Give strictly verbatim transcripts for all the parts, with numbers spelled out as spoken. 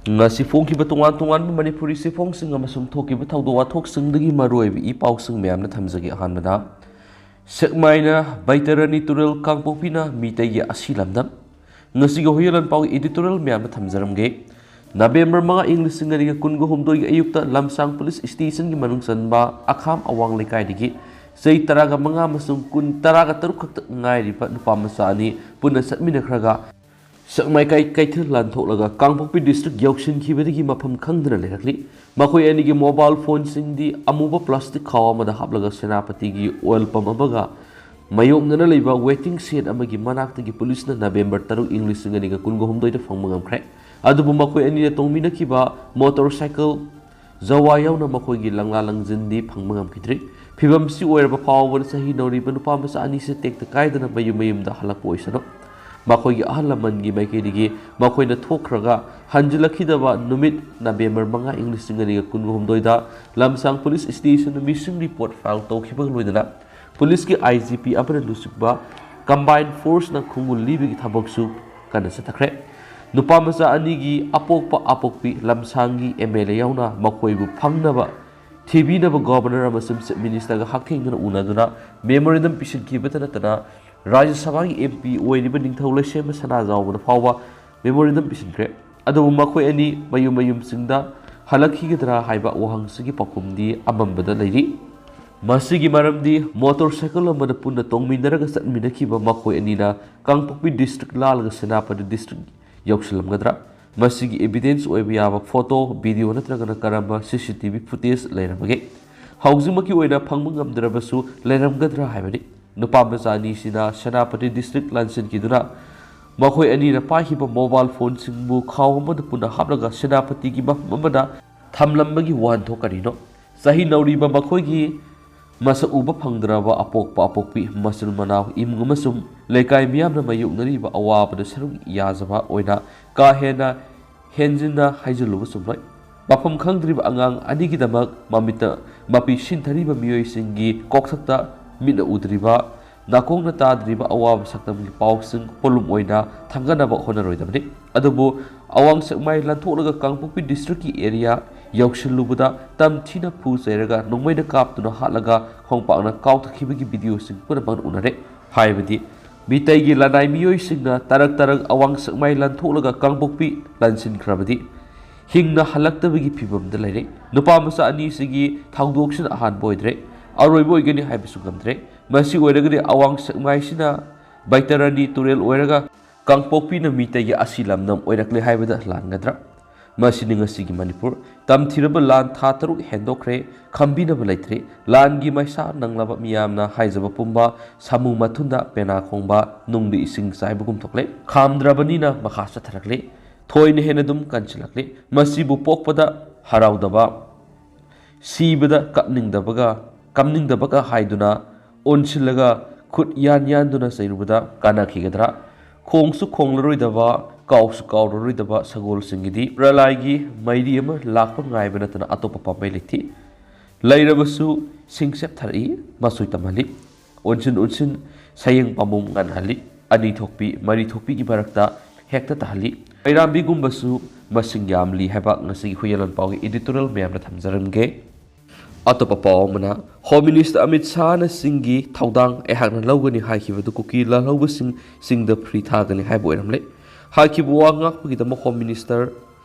ꯉꯁꯤ ꯐꯣꯡꯈꯤꯕ ꯇꯣꯉꯥꯟ ꯇꯣꯉꯥꯟꯕ ꯃꯅꯤꯄꯨꯔꯤ ꯆꯦꯐꯣꯡꯁꯤꯡ ꯑꯃꯁꯨꯡ ꯊꯣꯛꯈꯤꯕ ꯊꯧꯗꯣꯛ ꯋꯥꯊꯣꯛꯁꯤꯡꯗꯒꯤ ꯃꯔꯨꯑꯣꯏꯕ ꯏ ꯄꯥꯎꯁꯤꯡ ꯃꯌꯥꯝꯅ ꯊꯝꯖꯒꯦ꯫ ꯑꯍꯥꯟꯕꯗ, ꯁꯦꯛꯃꯥꯏꯅ ꯕꯩꯇꯔꯅꯤ ꯇꯨꯔꯦꯜ ꯀꯥꯡꯄꯣꯛꯄꯤꯅ ꯃꯤꯇꯩꯒꯤ ꯑꯁꯤ ꯂꯝꯗꯝ꯫ ꯉꯁꯤꯒꯤ ꯍꯨꯏꯌꯦꯟ ꯂꯥꯟꯄꯥꯎꯒꯤ editorial ꯃꯌꯥꯝꯅ ꯊꯝꯖꯔꯝꯒꯦ꯫ ꯅꯕꯦꯝꯕꯔ ꯃꯉꯥ, ꯏꯪ ꯂꯤꯁꯤꯡ ꯑꯅꯤꯒ ꯀꯨꯟꯒ ꯍꯨꯝꯗꯣꯏꯒꯤ ꯑꯌꯨꯛꯇ ꯂꯝꯁꯥꯡ ꯄꯨꯂꯤꯁ ꯁ꯭ꯇꯦꯁꯟꯒꯤ ꯃꯅꯨꯡ ꯆꯟꯕ ꯑꯈꯥꯝ ꯑꯋꯥꯡ ꯂꯩꯀꯥꯏꯗꯒꯤ ꯆꯍꯤ ꯇꯔꯥꯒ ꯃꯉꯥ ꯑꯃꯁꯨꯡ ꯀꯨꯟ, ꯇꯔꯥꯒ ꯇꯔꯨꯛ ꯈꯛꯇ ꯉꯥꯏꯔꯤꯕ ꯅꯨꯄꯥ ꯃꯆꯥ ꯑꯅꯤ ꯄꯨꯟꯅ ꯆꯠꯃꯤꯟꯅꯈ꯭ꯔꯒ ꯁꯦꯛꯃꯥꯏ ꯀꯩ-, ꯀꯩꯊꯦꯜ ꯂꯥꯟꯊꯣꯛꯂꯒ ꯀꯥꯡꯄꯣꯛꯄꯤ district ꯌꯧꯁꯤꯟꯈꯤꯕꯗꯒꯤ ꯃꯐꯝ ꯈꯪꯗꯅ ꯂꯩꯔꯛꯂꯤ꯫ ꯃꯈꯣꯏ ꯑꯅꯤꯒꯤ mobile phoneꯁꯤꯡꯗꯤ ꯑꯃꯨꯕ plastic ꯈꯥꯎ ꯑꯃꯗ ꯍꯥꯞꯂꯒ ꯁꯦꯅꯥꯄꯇꯤꯒꯤ oil pump ꯑꯃꯒ ꯃꯥꯌꯣꯛꯅꯅ ꯂꯩꯕ waiting shed ꯑꯃꯒꯤ ꯃꯅꯥꯛꯇꯒꯤ ꯄꯨꯂꯤꯁꯅ ꯅꯕꯦꯝꯕꯔ ꯇꯔꯨꯛ, ꯏꯪ ꯂꯤꯁꯤꯡ ꯑꯅꯤꯒ ꯀꯨꯟꯒ ꯍꯨꯝꯗꯣꯏꯗ ꯐꯪꯕ ꯉꯝꯈ꯭ꯔꯦ꯫ ꯑꯗꯨꯕꯨ ꯃꯈꯣꯏ ꯑꯅꯤꯅ ꯇꯣꯡꯃꯤꯟꯅꯈꯤꯕ motorcycle ꯖꯋꯥ ꯌꯥꯎꯅ ꯃꯈꯣꯏꯒꯤ ꯂꯪꯂꯥ ꯂꯪꯖꯤꯟꯗꯤ ꯐꯪꯕ ꯉꯝꯈꯤꯗ꯭ꯔꯤ꯫ ꯐꯤꯕꯝꯁꯤ ꯑꯣꯏꯔꯕ ꯐꯥꯎꯕꯗ ꯆꯍꯤ ꯅꯧꯔꯤꯕ ꯅꯨꯄꯥ ꯃꯆꯥ ꯑꯅꯤꯁꯦ ꯇꯦꯛꯇ ꯀꯥꯏꯗꯅ ꯃꯌꯨꯝ ꯃꯌꯨꯝꯗ ꯍꯜꯂꯛꯄ ꯑꯣꯏꯁꯅꯨ꯫ ꯃꯈꯣꯏꯒꯤ ꯑꯍꯜ ꯂꯃꯟꯒꯤ ꯃꯥꯏꯀꯩꯗꯒꯤ ꯃꯈꯣꯏꯅ ꯊꯣꯛꯈ꯭ꯔꯒ ꯍꯟꯖꯤꯜꯂꯛꯈꯤꯗꯕ ꯅꯨꯃꯤꯠ ꯅꯕꯦꯝꯕꯔ ꯃꯉꯥ, ꯏꯪ ꯂꯤꯁꯤꯡ ꯑꯅꯤꯒ ꯀꯨꯟꯒ ꯍꯨꯝꯗꯣꯏꯗ ꯂꯝꯁꯥꯡ ꯄꯨꯂꯤꯁ ꯁ꯭ꯇꯦꯁꯟꯗ missing report file ꯇꯧꯈꯤꯕꯒ ꯂꯣꯏꯅꯅ ꯄꯨꯂꯤꯁꯀꯤ I G P ꯑꯃꯅ ꯂꯨꯆꯤꯡꯕ combined forceꯅ ꯈꯣꯡꯒꯨꯜ ꯂꯤꯕꯒꯤ ꯊꯕꯛꯁꯨ ꯀꯟꯅ ꯆꯠꯊꯈ꯭ꯔꯦ꯫ ꯅꯨꯄꯥ ꯃꯆꯥ ꯑꯅꯤꯒꯤ ꯑꯄꯣꯛꯄ ꯑꯄꯣꯛꯄꯤ ꯂꯝꯁꯥꯡꯒꯤ M L A ꯌꯥꯎꯅ ꯃꯈꯣꯏꯕꯨ ꯐꯪꯅꯕ ꯊꯤꯕꯤꯅꯕ governor ꯑꯃꯁꯨꯡ chief ministerꯒ ꯍꯛꯊꯦꯡꯅꯅ ꯎꯅꯗꯨꯅ memorandum ꯄꯤꯁꯤꯟꯈꯤꯕꯇ ꯅꯠꯇꯅ ꯔꯥꯖ꯭ꯌ ꯁꯚꯥꯒꯤ M P ꯑꯣꯏꯔꯤꯕ ꯅꯤꯡꯊꯧ ꯂꯩꯁꯦꯝꯕ ꯁꯅꯥꯖꯥꯎꯕꯗ ꯐꯥꯎꯕ memorandum ꯄꯤꯁꯤꯟꯈ꯭ꯔꯦ꯫ ꯑꯗꯨꯕꯨ ꯃꯈꯣꯏ ꯑꯅꯤ ꯃꯌꯨꯝ ꯃꯌꯨꯝꯁꯤꯡꯗ ꯍꯜꯂꯛꯈꯤꯒꯗ꯭ꯔꯥ ꯍꯥꯏꯕ ꯋꯥꯍꯪꯁꯤꯒꯤ ꯄꯥꯎꯈꯨꯝꯗꯤ ꯑꯃꯝꯕꯗ ꯂꯩꯔꯤ꯫ ꯃꯁꯤꯒꯤ ꯃꯔꯝꯗꯤ motorcycle ꯑꯃꯗ ꯄꯨꯟꯅ ꯇꯣꯡꯃꯤꯟꯅꯔꯒ ꯆꯠꯃꯤꯟꯅꯈꯤꯕ ꯃꯈꯣꯏ ꯑꯅꯤꯅ ꯀꯥꯡꯄꯣꯛꯄꯤ district ꯂꯥꯜꯂꯒ ꯁꯦꯅꯥꯄꯇꯤ district ꯌꯧꯁꯤꯜꯂꯝꯒꯗ꯭ꯔꯥ? ꯃꯁꯤꯒꯤ evidence ꯑꯣꯏꯕ ꯌꯥꯕ photo, video ꯅꯠꯇ꯭ꯔꯒꯅ ꯀꯔꯝꯕ C C T V footage ꯂꯩꯔꯝꯕꯒꯦ? ꯍꯧꯖꯤꯛꯃꯛꯀꯤ ꯑꯣꯏꯅ ꯐꯪꯕ ꯉꯝꯗ꯭ꯔꯕꯁꯨ ꯂꯩꯔꯝꯒꯗ꯭ꯔꯥ ꯍꯥꯏꯕꯅꯤ꯫ ꯅꯨꯄꯥ ꯃꯆꯥ ꯑꯅꯤꯁꯤꯅ ꯁꯦꯅꯥꯄꯇꯤ district ꯂꯥꯟꯁꯤꯟꯈꯤꯗꯨꯅ ꯃꯈꯣꯏ ꯑꯅꯤꯅ ꯄꯥꯏꯈꯤꯕ mobile phoneꯁꯤꯡꯕꯨ ꯈꯥꯎ ꯑꯃꯗ ꯄꯨꯟꯅ ꯍꯥꯞꯂꯒ ꯁꯦꯅꯥꯄꯇꯤꯒꯤ ꯃꯐꯝ ꯑꯃꯗ ꯊꯝꯂꯝꯕꯒꯤ ꯋꯥꯍꯟꯊꯣꯛ ꯀꯔꯤꯅꯣ? ꯆꯍꯤ ꯅꯧꯔꯤꯕ ꯃꯈꯣꯏꯒꯤ ꯃꯁꯛ ꯎꯕ ꯐꯪꯗ꯭ꯔꯕ ꯑꯄꯣꯛꯄ ꯑꯄꯣꯛꯄꯤ, ꯃꯆꯤꯟ ꯃꯅꯥꯎ, ꯏꯃꯨꯡ ꯑꯃꯁꯨꯡ ꯂꯩꯀꯥꯏ ꯃꯤꯌꯥꯝꯅ ꯃꯥꯌꯣꯛꯅꯔꯤꯕ ꯑꯋꯥꯕꯗ ꯁꯔꯨꯛ ꯌꯥꯖꯕ ꯑꯣꯏꯅ ꯀꯥ ꯍꯦꯟꯅ ꯍꯦꯟꯖꯤꯟꯅ ꯍꯥꯏꯖꯤꯜꯂꯨꯕ ꯆꯨꯝꯂꯣꯏ꯫ ꯃꯐꯝ ꯈꯪꯗ꯭ꯔꯤꯕ ꯑꯉꯥꯡ ꯑꯅꯤꯒꯤꯗꯃꯛ ꯃꯃꯤꯠꯇ ꯃꯄꯤ ꯁꯤꯟꯊꯔꯤꯕ ꯃꯤꯑꯣꯏꯁꯤꯡꯒꯤ ꯀꯣꯛꯊꯛꯇ ꯃꯤꯠꯅ ꯎꯗ꯭ꯔꯤꯕ ꯅꯥꯀꯣꯡꯅ ꯇꯥꯗ꯭ꯔꯤꯕ ꯑꯋꯥꯕ ꯁꯛꯇꯝꯒꯤ ꯄꯥꯎꯁꯤꯡ ꯄꯣꯠꯂꯨꯝ ꯑꯣꯏꯅ ꯊꯥꯡꯒꯠꯅꯕ ꯍꯣꯠꯅꯔꯣꯏꯗꯕꯅꯤ꯫ ꯑꯗꯨꯕꯨ ꯑꯋꯥꯡ ꯁꯦꯛꯃꯥꯏ ꯂꯥꯟꯊꯣꯛꯂꯒ ꯀꯥꯡꯄꯣꯛꯄꯤ district ꯀꯤ area ꯌꯧꯁꯤꯜꯂꯨꯕꯗ ꯇꯝꯊꯤꯅ ꯐꯨ ꯆꯩꯔꯒ ꯅꯣꯡꯃꯩꯅ ꯀꯥꯞꯇꯨꯅ ꯍꯥꯠꯂꯒ ꯈꯣꯡꯄꯥꯛꯅ ꯀꯥꯎꯊꯈꯤꯕꯒꯤ video ꯁꯤꯡ ꯄꯨꯝꯅꯃꯛ ꯎꯅꯔꯦ꯫ ꯍꯥꯏꯕꯗꯤ ꯃꯤꯇꯩꯒꯤ ꯂꯅꯥꯏ ꯃꯤꯑꯣꯏꯁꯤꯡꯅ ꯇꯔꯛ ꯇꯔꯛ ꯑꯋꯥꯡ ꯁꯦꯛꯃꯥꯏ ꯂꯥꯟꯊꯣꯛꯂꯒ ꯀꯥꯡꯄꯣꯛꯄꯤ ꯂꯥꯟꯁꯤꯟꯈ꯭ꯔꯕꯗꯤ ꯍꯤꯡꯅ ꯍꯜꯂꯛꯇꯕꯒꯤ ꯐꯤꯕꯝꯗ ꯂꯩꯔꯦ꯫ ꯅꯨꯄꯥ ꯃꯆꯥ ꯑꯅꯤꯁꯤꯒꯤ ꯊꯧꯗꯣꯛꯁꯤꯅ ꯑꯍꯥꯟꯕ ꯑꯣꯏꯗ꯭ꯔꯦ, ꯑꯔꯣꯏꯕ ꯑꯣꯏꯒꯅꯤ ꯍꯥꯏꯕꯁꯨ ꯉꯝꯗ꯭ꯔꯦ꯫ ꯃꯁꯤ ꯑꯣꯏꯔꯒꯗꯤ ꯑꯋꯥꯡ ꯁꯦꯛꯃꯥꯏꯁꯤꯅ ꯕꯩꯇꯔꯥꯅꯤ ꯇꯨꯔꯦꯜ ꯑꯣꯏꯔꯒ ꯀꯥꯡꯄꯣꯛꯄꯤꯅ ꯃꯤꯇꯩꯒꯤ ꯑꯁꯤ ꯂꯝꯗꯝ ꯑꯣꯏꯔꯛꯂꯦ ꯍꯥꯏꯕꯗ ꯂꯥꯟꯒꯗ꯭ꯔꯥ? ꯃꯁꯤꯅꯤ ꯉꯁꯤꯒꯤ ꯃꯅꯤꯄꯨꯔ꯫ ꯇꯝꯊꯤꯔꯕ ꯂꯥꯟ ꯊꯥ ꯇꯔꯨꯛ ꯍꯦꯟꯗꯣꯛꯈ꯭ꯔꯦ, ꯈꯝꯕꯤꯅꯕ ꯂꯩꯇ꯭ꯔꯦ꯫ ꯂꯥꯟꯒꯤ ꯃꯩꯁꯥ ꯅꯪꯂꯕ ꯃꯤꯌꯥꯝꯅ ꯍꯥꯏꯖꯕ ꯄꯨꯝꯕ ꯁꯥꯃꯨ ꯃꯊꯨꯟꯗ ꯄꯦꯅꯥ ꯈꯣꯡꯕ, ꯅꯨꯡꯗ ꯏꯁꯤꯡ ꯆꯥꯏꯕꯒꯨꯝ ꯊꯣꯛꯂꯦ꯫ ꯈꯥꯝꯗ꯭ꯔꯕꯅꯤꯅ ꯃꯈꯥ ꯆꯠꯊꯔꯛꯂꯦ꯫ ꯊꯣꯏꯅ ꯍꯦꯟꯅ ꯑꯗꯨꯝ ꯀꯟꯁꯤꯜꯂꯛꯂꯦ꯫ ꯃꯁꯤꯕꯨ ꯄꯣꯛꯄꯗ ꯍꯔꯥꯎꯗꯕ, ꯁꯤꯕꯗ ꯀꯞꯅꯤꯡꯗꯕꯒ, ꯀꯞꯅꯤꯡꯗꯕꯒ ꯍꯥꯏꯗꯨꯅ ꯑꯣꯟꯁꯤꯜꯂꯒ ꯈꯨꯠ ꯌꯥꯟ ꯌꯥꯟꯗꯨꯅ ꯆꯩꯔꯨꯕꯗ ꯀꯥꯟꯅꯈꯤꯒꯗ꯭ꯔꯥ? ꯈꯣꯡꯁꯨ ꯈꯣꯡꯂꯔꯣꯏꯗꯕ, ꯀꯥꯎꯁꯨ ꯀꯥꯎꯔꯔꯣꯏꯗꯕ ꯁꯒꯣꯜꯁꯤꯡꯒꯤꯗꯤ ꯄ꯭ꯔꯂꯥꯏꯒꯤ ꯃꯩꯔꯤ ꯑꯃ ꯂꯥꯛꯄ ꯉꯥꯏꯕ ꯅꯠꯇꯅ ꯑꯇꯣꯞꯄ ꯄꯥꯝꯕꯩ ꯂꯩꯇꯦ꯫ ꯂꯩꯔꯕꯁꯨ ꯁꯤꯡ ꯆꯦꯞꯊꯔꯛꯏ, ꯃꯆꯣꯏ ꯇꯝꯍꯜꯂꯤ꯫ ꯑꯣꯟꯁꯤꯟ ꯑꯣꯟꯁꯤꯟ ꯁꯌꯦꯡ ꯄꯥꯝꯕꯣꯝ ꯉꯥꯟꯍꯜꯂꯤ꯫ ꯑꯅꯤ ꯊꯣꯛꯄꯤ, ꯃꯔꯤ ꯊꯣꯛꯄꯤꯒꯤ ꯃꯔꯛꯇ ꯍꯦꯛꯇ ꯇꯥꯍꯜꯂꯤ꯫ ꯃꯩꯔꯥꯝꯕꯤꯒꯨꯝꯕꯁꯨ ꯃꯁꯤꯡ ꯌꯥꯝꯂꯤ ꯍꯥꯏꯕ ꯉꯁꯤꯒꯤ ꯍꯨꯏꯌꯦꯟ ꯂꯣꯟꯄꯥꯎꯒꯤ editorial ꯃꯌꯥꯝꯗ ꯊꯝꯖꯔꯝꯒꯦ꯫ ꯑꯇꯣꯞꯄ ꯄꯥꯎ ꯑꯃꯅ, Home Minister ꯑꯃꯤꯠ ꯁꯥꯍꯅ ꯆꯤꯡꯒꯤ ꯊꯧꯗꯥꯡ ꯑꯩꯍꯥꯛꯅ ꯂꯧꯒꯅꯤ ꯍꯥꯏꯈꯤꯕꯗꯨ ꯀꯨꯀꯤ ꯂꯥꯜꯍꯧꯕꯁꯤꯡ ꯆꯤꯡꯗ ꯐ꯭ꯔꯤ ꯊꯥꯒꯅꯤ ꯍꯥꯏꯕ ꯑꯣꯏꯔꯝꯂꯦ꯫ ꯍꯥꯏꯈꯤꯕ ꯋꯥ ꯉꯥꯛꯄꯒꯤꯗꯃꯛ Home Minister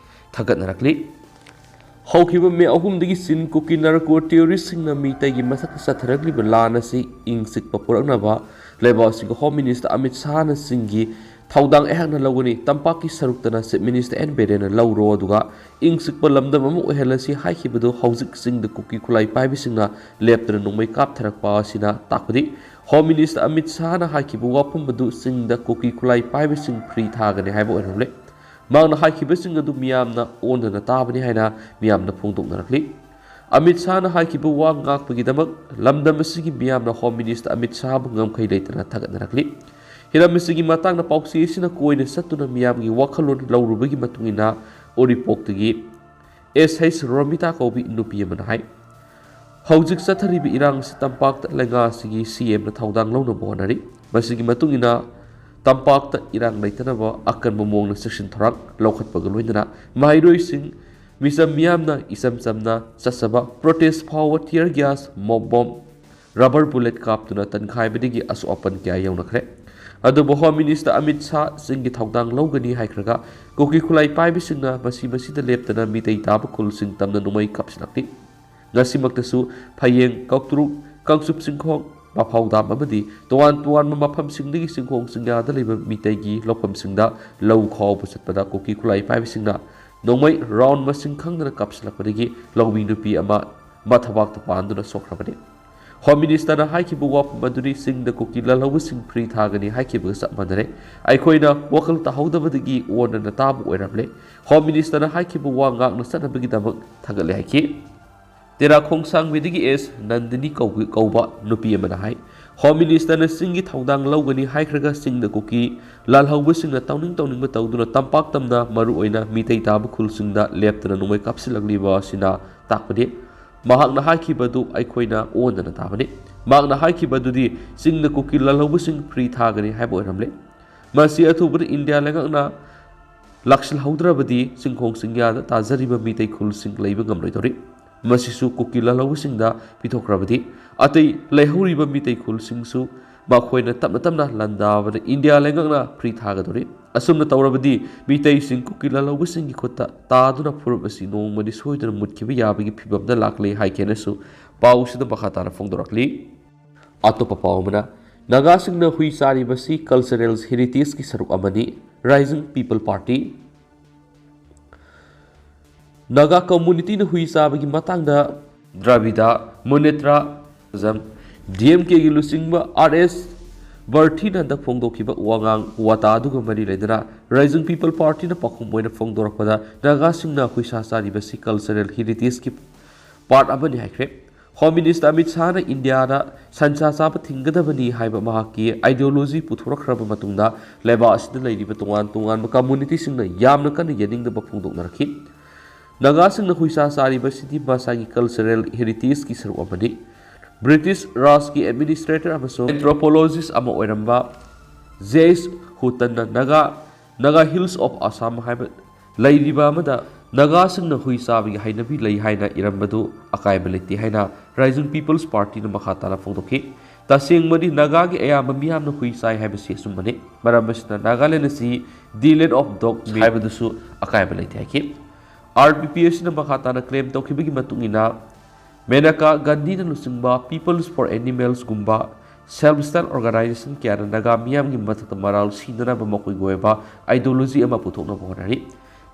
ꯊꯥꯒꯠꯅꯔꯛꯂꯤ꯫ ꯍꯧꯈꯤꯕ ꯃꯦ ꯑꯍꯨꯝꯗꯒꯤ ꯆꯤꯟ ꯀꯨꯀꯤ ꯅꯥꯔꯀꯣ ꯇꯦꯔꯣꯔꯤꯁꯁꯤꯡꯅ ꯃꯤꯇꯩꯒꯤ ꯃꯊꯛꯇ ꯆꯠꯊꯔꯛꯂꯤꯕ ꯂꯥꯟ ꯑꯁꯤ ꯏꯪ ꯆꯤꯛꯄ ꯄꯨꯔꯛꯅꯕ ꯂꯩꯕꯥꯛ ꯑꯁꯤꯒꯤ Home Minister ꯑꯃꯤꯠ ꯁꯥꯍꯅ ꯆꯤꯡꯒꯤ ꯊꯧꯗꯥꯡ ꯑꯩꯍꯥꯛꯅ ꯂꯧꯒꯅꯤ, ꯇꯝꯄꯥꯛꯀꯤ ꯁꯔꯨꯛꯇꯅ Chief Minister ꯑꯦꯟ ꯕꯤꯔꯦꯟꯅ ꯂꯧꯔꯣ, ꯑꯗꯨꯒ ꯏꯪ ꯆꯤꯛꯄ ꯂꯝꯗꯝ ꯑꯃ ꯑꯣꯏꯍꯜꯂꯁꯤ ꯍꯥꯏꯈꯤꯕꯗꯨ ꯍꯧꯖꯤꯛ ꯆꯤꯡꯗ ꯀꯨꯀꯤ ꯈꯨꯠꯂꯥꯏ ꯄꯥꯏꯕꯁꯤꯡꯅ ꯂꯦꯞꯇꯅ ꯅꯣꯡꯃꯩ ꯀꯥꯞꯊꯔꯛꯄ ꯑꯁꯤꯅ ꯇꯥꯛꯄꯗꯤ Home Minister ꯑꯃꯤꯠ ꯁꯥꯍꯅ ꯍꯥꯏꯈꯤꯕ ꯋꯥꯐꯝ ꯑꯗꯨ ꯆꯤꯡꯗ ꯀꯨꯀꯤ ꯈꯨꯠꯂꯥꯏ ꯄꯥꯏꯕꯁꯤꯡ ꯐ꯭ꯔꯤ ꯊꯥꯒꯅꯤ ꯍꯥꯏꯕ ꯑꯣꯏꯔꯝꯂꯦ꯫ ꯃꯍꯥꯛꯅ ꯍꯥꯏꯈꯤꯕꯁꯤꯡ ꯑꯗꯨ ꯃꯤꯌꯥꯝꯅ ꯑꯣꯟꯗꯅ ꯇꯥꯕꯅꯤ ꯍꯥꯏꯅ ꯃꯤꯌꯥꯝꯅ ꯐꯣꯡꯗꯣꯛꯅꯔꯛꯂꯤ꯫ ꯑꯃꯤꯠ ꯁꯥꯍꯅ ꯍꯥꯏꯈꯤꯕ ꯋꯥ ꯉꯥꯛꯄꯒꯤꯗꯃꯛ ꯂꯝꯗꯝ ꯑꯁꯤꯒꯤ ꯃꯤꯌꯥꯝꯅ Home Minister ꯑꯃꯤꯠ ꯁꯥꯍꯕꯨ ꯉꯝꯈꯩ ꯂꯩꯇꯅ ꯊꯥꯒꯠꯅꯔꯛꯂꯤ꯫ ꯍꯤꯔꯝ ꯑꯁꯤꯒꯤ ꯃꯇꯥꯡꯗ ꯄꯥꯎꯆꯦ ꯑꯁꯤꯅ ꯀꯣꯏꯅ ꯆꯠꯇꯨꯅ ꯃꯤꯌꯥꯝꯒꯤ ꯋꯥꯈꯜꯂꯣꯟ ꯂꯧꯔꯨꯕꯒꯤ ꯃꯇꯨꯡ ꯏꯟꯅ ꯎꯔꯤꯄꯣꯛꯇꯒꯤ ꯑꯦꯁ ꯍꯩꯆ ꯔꯣꯃꯤꯇꯥ ꯀꯧꯕꯤ ꯅꯨꯄꯤ ꯑꯃꯅ ꯍꯥꯏ, ꯍꯧꯖꯤꯛ ꯆꯠꯊꯔꯤꯕ ꯏꯔꯥꯡ ꯑꯁꯤ ꯇꯝꯄꯥꯛꯇ ꯂꯩꯉꯥꯛ ꯑꯁꯤꯒꯤ ꯁꯤ ꯑꯦꯝꯅ ꯊꯧꯗꯥꯡ ꯂꯧꯅꯕ ꯍꯣꯠꯅꯔꯤ꯫ ꯃꯁꯤꯒꯤ ꯃꯇꯨꯡ ꯏꯟꯅ ꯇꯝꯄꯥꯛꯇ ꯏꯔꯥꯡ ꯂꯩꯇꯅꯕ ꯑꯀꯟꯕ ꯃꯑꯣꯡꯗ ꯆꯦꯛꯁꯤꯟ ꯊꯧꯔꯥꯡ ꯂꯧꯈꯠꯄꯒ ꯂꯣꯏꯅꯅ ꯃꯍꯩꯔꯣꯏꯁꯤꯡ, ꯃꯤꯆꯝ ꯃꯤꯌꯥꯝꯅ ꯏꯆꯝ ꯆꯝꯅ ꯆꯠꯆꯕ ꯄ꯭ꯔꯣꯇꯦꯁ ꯐꯥꯎꯕ ꯇꯤꯌꯔ ꯒ꯭ꯌꯥꯁ, ꯃꯣꯞ ꯕꯣꯝ, ꯔꯕꯔ ꯕꯨꯂꯦꯠ ꯀꯥꯞꯇꯨꯅ ꯇꯟꯈꯥꯏꯕꯗꯒꯤ ꯑꯁꯣꯛ ꯑꯄꯟ ꯀꯌꯥ ꯌꯧꯅꯈ꯭ꯔꯦ꯫ ꯑꯗꯨꯕꯨ ꯍꯣꯝ ꯃꯤꯅꯤꯁꯇꯔ ꯑꯃꯤꯠ ꯁꯥꯍ ꯆꯤꯡꯒꯤ ꯊꯧꯗꯥꯡ ꯂꯧꯒꯅꯤ ꯍꯥꯏꯈ꯭ꯔꯒ ꯀꯨꯀꯤ ꯈꯨꯠꯂꯥꯏ ꯄꯥꯏꯕꯁꯤꯡꯅ ꯃꯁꯤ ꯃꯁꯤꯗ ꯂꯦꯞꯇꯅ ꯃꯤꯇꯩ ꯇꯥꯕ ꯈꯨꯜꯁꯤꯡ ꯇꯝꯅ ꯅꯣꯡꯃꯩ ꯀꯥꯞꯁꯤꯜꯂꯛꯂꯤ꯫ ꯉꯁꯤꯃꯛꯇꯁꯨ ꯐꯌꯦꯡ, ꯀꯧꯇ꯭ꯔꯨꯛ, ꯀꯥꯡꯆꯨꯞ ꯆꯤꯡꯈꯣꯡ, ꯃꯐꯧ ꯗꯥꯝ ꯑꯃꯗꯤ ꯇꯣꯉꯥꯟ ꯇꯣꯉꯥꯟꯕ ꯃꯐꯝꯁꯤꯡꯗꯒꯤ ꯆꯤꯡꯈꯣꯡ ꯆꯤꯡꯌꯥꯗ ꯂꯩꯕ ꯃꯤꯇꯩꯒꯤ ꯂꯧꯐꯝꯁꯤꯡꯗ ꯂꯧ ꯈꯥꯎꯕ ꯆꯠꯄꯗ ꯀꯨꯀꯤ ꯈꯨꯠꯂꯥꯏ ꯄꯥꯏꯕꯁꯤꯡꯅ ꯅꯣꯡꯃꯩ ꯔꯥꯎꯟ ꯃꯁꯤꯡ ꯈꯪꯗꯅ ꯀꯥꯞꯁꯤꯜꯂꯛꯄꯗꯒꯤ ꯂꯧꯃꯤ ꯅꯨꯄꯤ ꯑꯃ ꯃꯊꯕꯥꯛꯇ ꯄꯥꯟꯗꯨꯅ ꯁꯣꯛꯈ꯭ꯔꯕꯅꯤ꯫ ꯍꯣꯝ ꯃꯤꯅꯤꯁꯇꯔꯅ ꯍꯥꯏꯈꯤꯕ ꯋꯥꯐꯝ ꯑꯗꯨꯗꯤ ꯆꯤꯡꯗ ꯀꯨꯀꯤ ꯂꯥꯜꯍꯧꯕꯁꯤꯡ ꯐ꯭ꯔꯤ ꯊꯥꯒꯅꯤ ꯍꯥꯏꯈꯤꯕꯒ ꯆꯞ ꯃꯥꯟꯅꯔꯦ꯫ ꯑꯩꯈꯣꯏꯅ ꯋꯥꯈꯜ ꯇꯥꯍꯧꯗꯕꯗꯒꯤ ꯑꯣꯟꯅꯅ ꯇꯥꯕ ꯑꯣꯏꯔꯝꯂꯦ꯫ ꯍꯣꯝ ꯃꯤꯅꯤꯁꯇꯔꯅ ꯍꯥꯏꯈꯤꯕ ꯋꯥ ꯉꯥꯛꯅ ꯆꯠꯅꯕꯒꯤꯗꯃꯛ ꯊꯥꯒꯠꯂꯦ ꯍꯥꯏꯈꯤ꯫ ꯇꯦꯔꯥ ꯈꯣꯡꯁꯥꯡꯕꯤꯗꯒꯤ ꯑꯦꯁ ꯅꯟꯗꯤꯅꯤ ꯀꯧꯕ, ꯀꯧꯕ ꯅꯨꯄꯤ ꯑꯃꯅ ꯍꯥꯏ, ꯍꯣꯝ ꯃꯤꯅꯤꯁꯇꯔꯅ ꯆꯤꯡꯒꯤ ꯊꯧꯗꯥꯡ ꯂꯧꯒꯅꯤ ꯍꯥꯏꯈ꯭ꯔꯒ ꯆꯤꯡꯗ ꯀꯨꯀꯤ ꯂꯥꯜꯍꯧꯕꯁꯤꯡꯅ ꯇꯧꯅꯤꯡ ꯇꯧꯅꯤꯡꯕ ꯇꯧꯗꯨꯅ ꯇꯝꯄꯥꯛ ꯇꯝꯅ ꯃꯔꯨꯑꯣꯏꯅ ꯃꯤꯇꯩ ꯇꯥꯕ ꯈꯨꯜꯁꯤꯡꯗ ꯂꯦꯞꯇꯅ ꯅꯣꯡꯃꯩ ꯀꯥꯞꯁꯤꯜꯂꯛꯂꯤꯕ ꯑꯁꯤꯅ ꯇꯥꯛꯄꯗꯤ ꯃꯍꯥꯛꯅ ꯍꯥꯏꯈꯤꯕ ꯑꯗꯨ ꯑꯩꯈꯣꯏꯅ ꯑꯣꯟꯗꯅ ꯇꯥꯕꯅꯤ꯫ ꯃꯍꯥꯛꯅ ꯍꯥꯏꯈꯤꯕ ꯑꯗꯨꯗꯤ ꯆꯤꯡꯗ ꯀꯨꯀꯤ ꯂꯥꯜꯍꯧꯕꯁꯤꯡ ꯐ꯭ꯔꯤ ꯊꯥꯒꯅꯤ ꯍꯥꯏꯕ ꯑꯣꯏꯔꯝꯂꯦ꯫ ꯃꯁꯤ ꯑꯊꯨꯕꯗ ꯏꯟꯗꯤꯌꯥ ꯂꯩꯉꯥꯛꯅ ꯂꯥꯛꯁꯤꯜꯍꯧꯗ꯭ꯔꯕꯗꯤ ꯆꯤꯡꯈꯣꯡ ꯆꯤꯡꯌꯥꯗ ꯇꯥꯖꯔꯤꯕ ꯃꯤꯇꯩ ꯈꯨꯜꯁꯤꯡ ꯂꯩꯕ ꯉꯝꯂꯣꯏꯗꯧꯔꯤ꯫ ꯃꯁꯤꯁꯨ ꯀꯨꯀꯤ ꯂꯥꯜꯍꯧꯕꯁꯤꯡꯗ ꯄꯤꯊꯣꯛꯈ꯭ꯔꯕꯗꯤ ꯑꯇꯩ ꯂꯩꯍꯧꯔꯤꯕ ꯃꯤꯇꯩ ꯈꯨꯜꯁꯤꯡꯁꯨ ꯃꯈꯣꯏꯅ ꯇꯞꯅ ꯇꯞꯅ ꯂꯥꯟꯗꯥꯕꯗ ꯏꯟꯗꯤꯌꯥ ꯂꯩꯉꯥꯛꯅ ꯐ꯭ꯔꯤ ꯊꯥꯒꯗꯧꯔꯤ꯫ ꯑꯁꯨꯝꯅ ꯇꯧꯔꯕꯗꯤ ꯃꯤꯇꯩꯁꯤꯡ ꯀꯨꯀꯤ ꯂꯥꯜꯍꯧꯕꯁꯤꯡꯒꯤ ꯈꯨꯠꯇ ꯇꯥꯗꯨꯅ ꯐꯨꯔꯨꯞ ꯑꯁꯤ ꯅꯣꯡꯃꯗꯤ ꯁꯣꯏꯗꯅ ꯃꯨꯠꯈꯤꯕ ꯌꯥꯕꯒꯤ ꯐꯤꯕꯝꯗ ꯂꯥꯛꯂꯦ ꯍꯥꯏꯈꯤꯅꯁꯨ ꯄꯥꯎꯁꯤꯗ ꯃꯈꯥ ꯇꯥꯅ ꯐꯣꯡꯗꯣꯔꯛꯂꯤ꯫ ꯑꯇꯣꯞꯄ ꯄꯥꯎ ꯑꯃꯅ, ꯅꯥꯒꯥꯁꯤꯡꯅ ꯍꯨꯏ ꯆꯥꯔꯤꯕꯁꯤ ꯀꯜꯆꯔꯦꯜ ꯍꯦꯔꯤꯇꯦꯖꯀꯤ ꯁꯔꯨꯛ ꯑꯃꯅꯤ, ꯔꯥꯏꯖꯤꯡ ꯄꯤꯄꯜ ꯄꯥꯔꯇꯤ꯫ ꯅꯥꯒꯥ ꯀꯝꯃꯨꯅꯤꯇꯤꯅ ꯍꯨꯏ ꯆꯥꯕꯒꯤ ꯃꯇꯥꯡꯗ ꯗ꯭ꯔꯥꯕꯤꯗꯥ ꯃꯨꯅꯦꯇ꯭ꯔꯥ ꯗꯤ ꯑꯦꯝ ꯀꯦꯒꯤ ꯂꯨꯆꯤꯡꯕ ꯑꯥꯔ ꯑꯦꯁ ꯕꯔꯊꯤꯅ ꯍꯟꯗꯛ ꯐꯣꯡꯗꯣꯛꯈꯤꯕ ꯋꯥꯉꯥꯡ ꯋꯥꯇꯥ ꯑꯗꯨꯒ ꯃꯔꯤ ꯂꯩꯅꯅ ꯔꯥꯏꯖꯤꯡ ꯄꯤꯄꯜ ꯄꯥꯔꯇꯤꯅ ꯄꯥꯎꯈꯨꯝ ꯑꯣꯏꯅ ꯐꯣꯡꯗꯣꯔꯛꯄꯗ ꯅꯥꯒꯥꯁꯤꯡꯅ ꯍꯨꯏꯁꯥ ꯆꯥꯔꯤꯕꯁꯤ ꯀꯜꯆꯔꯦꯜ ꯍꯦꯔꯤꯇꯦꯖꯀꯤ ꯄꯥꯔꯠ ꯑꯃꯅꯤ ꯍꯥꯏꯈ꯭ꯔꯦ꯫ ꯍꯣꯝ ꯃꯤꯅꯤꯁꯇꯔ ꯑꯃꯤꯠ ꯁꯥꯍꯅ ꯏꯟꯗꯤꯌꯥꯗ ꯁꯟꯁꯥ ꯆꯥꯕ ꯊꯤꯡꯒꯗꯕꯅꯤ ꯍꯥꯏꯕ ꯃꯍꯥꯛꯀꯤ ꯑꯥꯏꯗꯤꯌꯣꯂꯣꯖꯤ ꯄꯨꯊꯣꯔꯛꯈ꯭ꯔꯕ ꯃꯇꯨꯡꯗ ꯂꯩꯕꯥꯛ ꯑꯁꯤꯗ ꯂꯩꯔꯤꯕ ꯇꯣꯉꯥꯟ ꯇꯣꯉꯥꯟꯕ ꯀꯝꯃꯨꯅꯤꯇꯤꯁꯤꯡꯅ ꯌꯥꯝꯅ ꯀꯟꯅ ꯌꯥꯅꯤꯡꯗꯕ ꯐꯣꯡꯗꯣꯛꯅꯔꯛꯈꯤ꯫ ꯅꯥꯒꯥꯁꯤꯡꯅ ꯍꯨꯏꯁꯥ ꯆꯥꯔꯤꯕꯁꯤꯗꯤ ꯃꯁꯥꯒꯤ cultural heritageꯀꯤ ꯁꯔꯨꯛ ꯑꯃꯅꯤ꯫ ꯕ꯭ꯔꯤꯇꯤꯁ ꯔꯥꯖꯀꯤ administrator ꯑꯃꯁꯨꯡ anthropologist ꯑꯃ ꯑꯣꯏꯔꯝꯕ ꯖꯦꯁ ꯍꯨꯇꯟꯅ Naga, Naga Hills of Assam ꯍꯥꯏꯕ ꯂꯩꯔꯤꯕ ꯑꯃꯗ ꯅꯥꯒꯥꯁꯤꯡꯅ ꯍꯨꯏ ꯆꯥꯕꯒꯤ ꯍꯩꯅꯕꯤ ꯂꯩ ꯍꯥꯏꯅ ꯏꯔꯝꯕꯗꯨ ꯑꯀꯥꯏꯕ ꯂꯩꯇꯦ ꯍꯥꯏꯅ Rising People's Partyꯅ ꯃꯈꯥ ꯇꯥꯅ ꯐꯣꯡꯗꯣꯛꯈꯤ꯫ ꯇꯁꯦꯡꯕꯗꯤ ꯅꯥꯒꯥꯒꯤ ꯑꯌꯥꯝꯕ ꯃꯤꯌꯥꯝꯅ ꯍꯨꯏ ꯆꯥꯏ ꯍꯥꯏꯕꯁꯤ ꯑꯆꯨꯝꯕꯅꯤ꯫ ꯃꯔꯝ ꯑꯁꯤꯅ ꯅꯥꯒꯥꯂꯦꯟ ꯑꯁꯤ the land of dog meat ꯍꯥꯏꯕꯗꯨꯁꯨ ꯑꯀꯥꯏꯕ ꯂꯩꯇꯦ ꯍꯥꯏꯈꯤ꯫ RPP ꯑꯁꯤꯅ ꯃꯈꯥ ꯇꯥꯅ claim ꯇꯧꯈꯤꯕꯒꯤ ꯃꯇꯨꯡ ꯏꯟꯅ, ꯃꯦꯅꯀꯥ ꯒꯥꯟꯙꯤꯅ ꯂꯨꯆꯤꯡꯕ Peoples for Animalsꯒꯨꯝꯕ self style organization ꯀꯌꯥꯅ ꯅꯥꯒꯥ ꯃꯤꯌꯥꯝꯒꯤ ꯃꯊꯛꯇ ꯃꯔꯥꯜ ꯁꯤꯅꯅꯕ ꯃꯈꯣꯏꯒꯤ ꯑꯣꯏꯕ ideology ꯑꯃ ꯄꯨꯊꯣꯛꯅꯕ ꯍꯣꯠꯅꯔꯤ꯫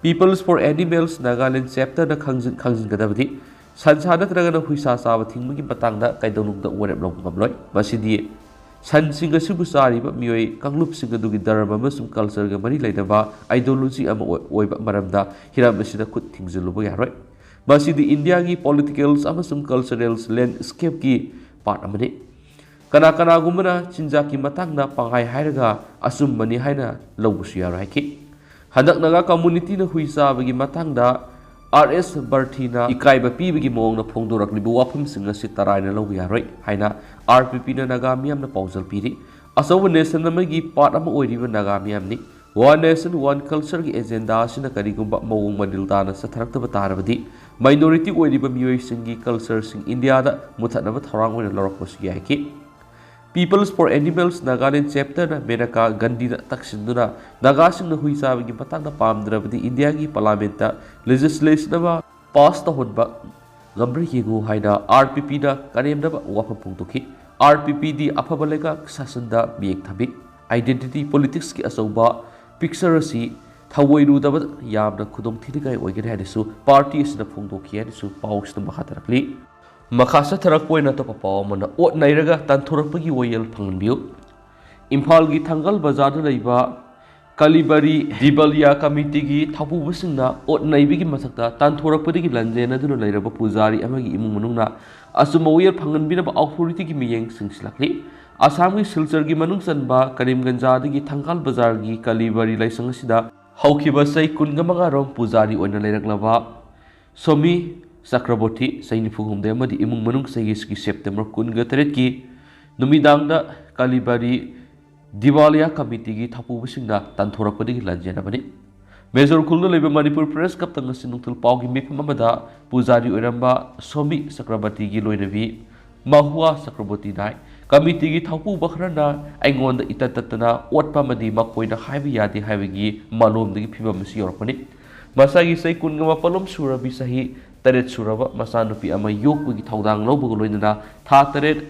Peoples for Animals Nagaland chapterꯅ ꯈꯪꯖꯤꯟ-, ꯈꯪꯖꯤꯟꯒꯗꯕꯗꯤ, ꯁꯟꯁꯥ ꯅꯠꯇ꯭ꯔꯒꯅ ꯍꯨꯏꯁꯥ ꯆꯥꯕ ꯊꯤꯡꯕꯒꯤ ꯃꯇꯥꯡꯗ ꯀꯩꯗꯧꯅꯨꯡꯗ ꯋꯥꯔꯦꯞ ꯂꯧꯕ ꯉꯝꯂꯣꯏ꯫ ꯃꯁꯤꯗꯤ ꯁꯟꯁꯤꯡ ꯑꯁꯤꯕꯨ ꯆꯥꯔꯤꯕ ꯃꯤꯑꯣꯏ ꯀꯥꯡꯂꯨꯞꯁꯤꯡ ꯑꯗꯨꯒꯤ ꯙꯔꯃ ꯑꯃꯁꯨꯡ cultureꯒ ꯃꯔꯤ ꯂꯩꯅꯕ ideology ꯑꯃ ꯑꯣꯏ-, ꯑꯣꯏꯕ ꯃꯔꯝꯗ ꯍꯤꯔꯝ ꯑꯁꯤꯗ ꯈꯨꯠ ꯊꯤꯡꯖꯤꯜꯂꯨꯕ ꯌꯥꯔꯣꯏ꯫ ꯃꯁꯤꯗꯤ ꯏꯟꯗꯤꯌꯥꯒꯤ political ꯑꯃꯁꯨꯡ cultural landscapeꯀꯤ part ꯑꯃꯅꯤ꯫ ꯀꯅꯥ ꯀꯅꯥꯒꯨꯝꯕꯅ ꯆꯤꯟꯖꯥꯛꯀꯤ ꯃꯇꯥꯡꯗ ꯄꯪꯍꯥꯏ ꯍꯥꯏꯔꯒ ꯑꯆꯨꯝꯕꯅꯤ ꯍꯥꯏꯅ ꯂꯧꯕꯁꯨ ꯌꯥꯔꯣꯏ ꯍꯥꯏꯈꯤ꯫ ꯍꯟꯗꯛ ꯅꯥꯒꯥ communityꯅ ꯍꯨꯏ ꯆꯥꯕꯒꯤ ꯃꯇꯥꯡꯗ R S Bharatiꯅ ꯏꯀꯥꯏꯕ ꯄꯤꯕꯒꯤ ꯃꯑꯣꯡꯗ ꯐꯣꯡꯗꯣꯔꯛꯂꯤꯕ ꯋꯥꯐꯝꯁꯤꯡ ꯑꯁꯤ ꯇꯔꯥꯏꯅ ꯂꯧꯕ ꯌꯥꯔꯣꯏ ꯍꯥꯏꯅ RPPꯅ ꯅꯥꯒꯥ ꯃꯤꯌꯥꯝꯅ ꯄꯥꯎꯖꯦꯜ ꯄꯤꯔꯤ꯫ ꯑꯆꯧꯕ nation ꯑꯃꯒꯤ part ꯑꯃ ꯑꯣꯏꯔꯤꯕ Naga ꯃꯤꯌꯥꯝꯅꯤ꯫ One Nation One Cultureꯒꯤ agenda ꯑꯁꯤꯅ ꯀꯔꯤꯒꯨꯝꯕ ꯃꯑꯣꯡ ꯃꯔꯤꯜ ꯇꯥꯅ ꯆꯠꯊꯔꯛꯇꯕ ꯇꯥꯔꯕꯗꯤ, minority ꯑꯣꯏꯔꯤꯕ ꯃꯤꯑꯣꯏꯁꯤꯡꯒꯤ cultureꯁꯤꯡ ꯏꯟꯗꯤꯌꯥꯗ ꯃꯨꯊꯠꯅꯕ ꯊꯧꯔꯥꯡ ꯑꯣꯏꯅ ꯂꯧꯔꯛꯄꯁꯨ ꯌꯥꯏꯈꯤ꯫ Peoples for Animals Nagaland chapterꯅ Menaka ꯒꯥꯟꯙꯤꯗ ꯇꯛꯁꯤꯟꯗꯨꯅ ꯅꯥꯒꯥꯁꯤꯡꯅ ꯍꯨꯏ ꯆꯥꯕꯒꯤ ꯃꯇꯥꯡꯗ ꯄꯥꯝꯗ꯭ꯔꯕꯗꯤ ꯏꯟꯗꯤꯌꯥꯒꯤ parliamentꯇ legislation ꯑꯃ pass ꯇꯧꯍꯟꯕ ꯉꯝꯕ꯭ꯔꯥ ꯌꯦꯡꯉꯨ ꯍꯥꯏꯅ RPPꯅ ꯀꯔꯦꯝꯅꯕ ꯋꯥꯐꯝ ꯐꯣꯡꯗꯣꯛꯈꯤ꯫ RPPꯗꯤ ꯑꯐꯕ ꯂꯩꯉꯥꯛ ꯁꯥꯁꯟꯗ ꯃꯤꯠꯌꯦꯡ ꯊꯝꯃꯤ꯫ Identity politicsꯀꯤ ꯑꯆꯧꯕ picture ꯑꯁꯤ ꯊꯑꯣꯏꯔꯨꯗꯕ ꯌꯥꯝꯅ ꯈꯨꯗꯣꯡꯊꯤꯅꯤꯡꯉꯥꯏ ꯑꯣꯏꯒꯅꯤ ꯍꯥꯏꯅꯁꯨ party ꯑꯁꯤꯅ ꯐꯣꯡꯗꯣꯛꯈꯤ ꯍꯥꯏꯅꯁꯨ ꯄꯥꯎꯁꯤꯅ ꯃꯈꯥ ꯇꯥꯔꯛꯂꯤ꯫ ꯃꯈꯥ ꯆꯠꯊꯔꯛꯄ ꯑꯣꯏꯅ ꯑꯇꯣꯞꯄ ꯄꯥꯎ ꯑꯃꯅ, ꯑꯣꯠ ꯅꯩꯔꯒ ꯇꯥꯟꯊꯣꯔꯛꯄꯒꯤ ꯋꯥꯌꯦꯜ ꯐꯪꯍꯟꯕꯤꯌꯨ꯫ ꯏꯝꯐꯥꯜꯒꯤ ꯊꯪꯒꯥꯜ ꯕꯖꯥꯔꯗ ꯂꯩꯕ ꯀꯂꯤꯕꯔꯤ ꯗꯤꯕꯂꯤꯌꯥ ꯀꯃꯤꯇꯤꯒꯤ ꯊꯧꯄꯨꯕꯁꯤꯡꯅ ꯑꯣꯠ ꯅꯩꯕꯒꯤ ꯃꯊꯛꯇ ꯇꯥꯟꯊꯣꯔꯛꯄꯗꯒꯤ ꯂꯥꯟꯖꯦꯟꯅꯗꯨꯅ ꯂꯩꯔꯕ ꯄꯨꯖꯥꯔꯤ ꯑꯃꯒꯤ ꯏꯃꯨꯡ ꯃꯅꯨꯡꯅ ꯑꯆꯨꯝꯕ ꯋꯥꯌꯦꯜ ꯐꯪꯍꯟꯕꯤꯅꯕ authorityꯒꯤ ꯃꯤꯠꯌꯦꯡ ꯆꯪꯁꯤꯜꯂꯛꯂꯤ꯫ ꯑꯁꯥꯝꯒꯤ ꯁꯤꯜꯆꯔꯒꯤ ꯃꯅꯨꯡ ꯆꯟꯕ ꯀꯔꯤꯝꯒꯟꯖꯥꯗꯒꯤ ꯊꯪꯒꯥꯜ ꯕꯖꯥꯔꯒꯤ ꯀꯂꯤꯕꯔꯤ ꯂꯥꯏꯁꯪ ꯑꯁꯤꯗ ꯍꯧꯈꯤꯕ ꯆꯍꯤ ꯀꯨꯟꯒ ꯃꯉꯥꯔꯣꯝ ꯄꯨꯖꯥꯔꯤ ꯑꯣꯏꯅ ꯂꯩꯔꯛꯂꯕ ꯁꯣꯃꯤ ꯆꯀ꯭ꯔꯕꯣꯔꯇꯤ, ꯆꯍꯤ ꯅꯤꯐꯨ ꯍꯨꯝꯗꯣꯏ ꯑꯃꯗꯤ ꯏꯃꯨꯡ ꯃꯅꯨꯡ ꯆꯍꯤ ꯑꯁꯤꯒꯤ ꯁꯦꯞꯇꯦꯝꯕꯔ ꯀꯨꯟꯒ ꯇꯔꯦꯠꯀꯤ ꯅꯨꯃꯤꯗꯥꯡꯗ ꯀꯥꯂꯤꯕꯥꯔꯤ ꯗꯤꯋꯥꯂꯤꯌꯥ ꯀꯃꯤꯇꯤꯒꯤ ꯊꯧꯄꯨꯕꯁꯤꯡꯅ ꯇꯥꯟꯊꯣꯔꯛꯄꯗꯒꯤ ꯂꯥꯟꯖꯦꯟꯅꯕꯅꯤ꯫ ꯃꯦꯖꯣꯔ ꯈꯨꯜꯗ ꯂꯩꯕ ꯃꯅꯤꯄꯨꯔ ꯄ꯭ꯔꯦꯁ ꯀ꯭ꯂꯕꯇ ꯉꯁꯤ ꯅꯨꯡꯊꯤꯜ ꯄꯥꯎꯒꯤ ꯃꯤꯐꯝ ꯑꯃꯗ ꯄꯨꯖꯥꯔꯤ ꯑꯣꯏꯔꯝꯕ ꯁꯣꯃꯤ ꯆꯀ꯭ꯔꯕꯔꯇꯤꯒꯤ ꯂꯣꯏꯅꯕꯤ ꯃꯍꯨꯋꯥ ꯆꯀ꯭ꯔꯕꯔꯇꯤ ꯅꯥꯏ꯫ ꯀꯃꯤꯇꯤꯒꯤ ꯊꯧꯄꯨꯕ ꯈꯔꯅ ꯑꯩꯉꯣꯟꯗ ꯏꯇꯠ ꯇꯠꯇꯅ ꯑꯣꯠꯄ ꯑꯃꯗꯤ ꯃꯈꯣꯏꯅ ꯍꯥꯏꯕ ꯌꯥꯗꯦ ꯍꯥꯏꯕꯒꯤ ꯃꯥꯂꯣꯝꯗꯒꯤ ꯐꯤꯕꯝ ꯑꯁꯤ ꯌꯧꯔꯛꯄꯅꯤ꯫ ꯃꯁꯥꯒꯤ ꯆꯍꯤ ꯀꯨꯟꯒ ꯃꯥꯄꯜꯂꯣꯝ ꯁꯨꯔꯕꯤ ꯆꯍꯤ ꯇꯔꯦꯠ ꯁꯨꯔꯕ ꯃꯆꯥꯅꯨꯄꯤ ꯑꯃ ꯌꯣꯛꯄꯒꯤ ꯊꯧꯗꯥꯡ ꯂꯧꯕꯒ ꯂꯣꯏꯅꯅ ꯊꯥ ꯇꯔꯦꯠ